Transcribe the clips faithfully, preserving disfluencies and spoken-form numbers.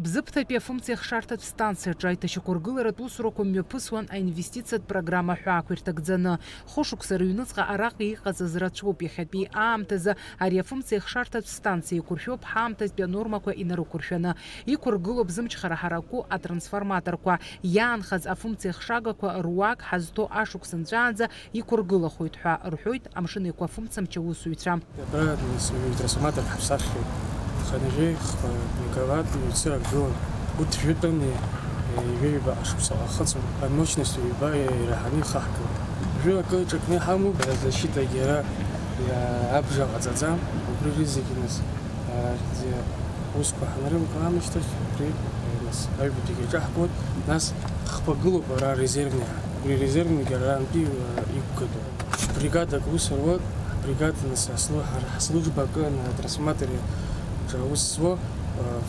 Бзыԥҭатәи афымцеихшарҭатә станциаҿы аиҭашьақәыргыларатә усурақәа мҩаԥысуан аинвестициатә программа ҳәаақәа ирҭагӡаны. Хәышықәса рыҩныҵҟа араҟа иҟаҵаз рацәоуп иахьатәи аамҭазы ари афымцеихшарҭатә станциа еиқәыршәоуп ҳаамҭазтәи анормақәа инарықәыршәаны. Иқәыргылоуп зымчхара ҳараку атрансформаторқәа, иаанхаз афымцеихшагақәа руак ҳазҭо ашықәс нҵәаанӡа иқәыргылахоит ҳәа рҳәоит Амшын Еиқәа афымцамч аусзуҩцәа. Абра нас ҩажәи трансформатор ҳаԥсаххьеит. Хынҩажәи хԥа мегаватт ҩцыра гылан. Урҭ жәытәан ҩажәи ҩба ашықәсаҟа хыҵуан. Амощность ҩба ираҳаны ихаҳгылт. Уажәы акы ҿакны иҳамоуп, азащитагьы ара абжа ҟаҵаӡам. Убри рызегьы нас, а, зи-, усқәа ҳанрылга аамышьҭахь, убри, а, нас аҩбатәигьы аҿаҳкуеит. Нас хԥа гылоуп ара резервни ҳәа. Убри резервнигьы арантәи, а, иқәгатәуп. Бригадак ус руак, бригада нас аслу-, ҳара ҳслужба акы, а, трансформатори аҿы аус зуа, а,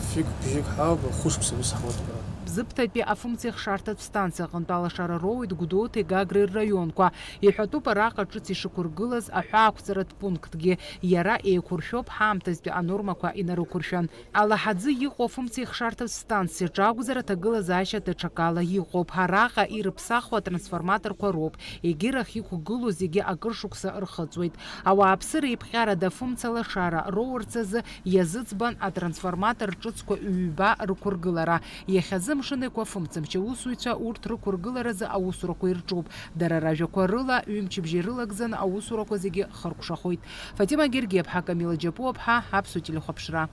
фҩык бжьык ҳауп, хәышықәса ус ҳауеит ара. Бзыԥҭатәи афымцеихшарҭатә станциа аҟынтә алашара роуеит Гәдоуҭеи Гагреи рраионқәа. Иҳәатәуп араҟа ҿыц ишықәыргылаз аҳәаақәҵаратә пунктгьы. Иара еиқәыршәоуп ҳаамҭазтәи анормақәа инарықәыршәан. Алаҳаӡы иҟоу афымцеихшарҭатә станциаҿы акәзар, аҭагылазаашьа даҽакала иҟоуп. Араҟа ирыԥсахуа атрансформаторқәа роуп. Егьирахь иқәгылоу зегьы акыр шықәса рхыҵуеит. Ауааԥсыра еиԥҟьарада афымца лашара роурц азы иазыӡбан атрансформатор ҿыцқәа ҩба рықәыргылара. Иахьазы Амшын Еиқәа афымцамч аусзуҩцәа урҭ рықәыргыларазы аусурақәа ирҿуп. Дара ражәақәа рыла, ҩымчыбжьа ирылагӡаны аусурақәа зегьы хыркәшахоит. Фатима Гергиаԥҳа, Камила Џьапуаԥҳа, Аԥсуа телехәаԥшра.